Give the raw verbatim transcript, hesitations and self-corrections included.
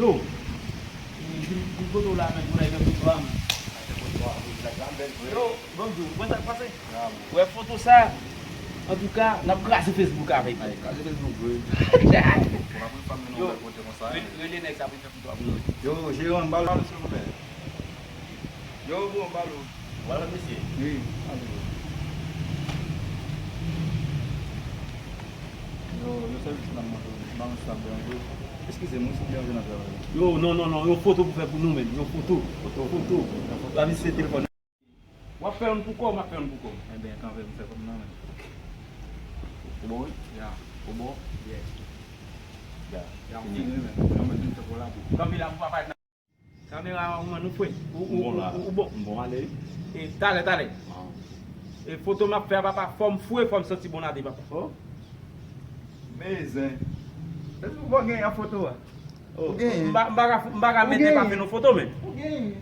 Yo, vin, vin kote w la menm, pou n al fè foto a menm. Yo, bonjou, mwen sa k pase? Ou wè foto sa? Antouka, n ap kraze Facebook avèk li. Kraze Facebook vre. Yo, rele nèg sa pou l fè foto a pou nou. Yo, Jeran, ba l silvouplè. Yo, bon, ba l. Wala mesye. Wi, ale. Yo, yo sèvis la mwen, ba mwen sa deranje. Eskize m, wi, si m deranje nan travay la. Yo, non, non, non, yon foto pou fè pou nou menm, yon foto. Foto. Foto. Ba misye telefòn. W ap fè youn pou kò w, m ap fè youn pou kò m. Ebyen, kanpe m fè kò m nan men. Ou bon, wi? Ya. Ou bon? Yes. Ya. Ya, m fini men. Kanpe la pou papa. Kamera a ou, nou fre. Ou, ou, ou, ou bon. M bon ale. E talè, talè. E foto m ap fè a, papa, fò m fre, fò m santi bon ate, papa. Men zen. Eske ou pa genyen foto a? Ou genyen? M pa, m pa ka, m pa ka mete pa fè nou foto, men. Ou genyen?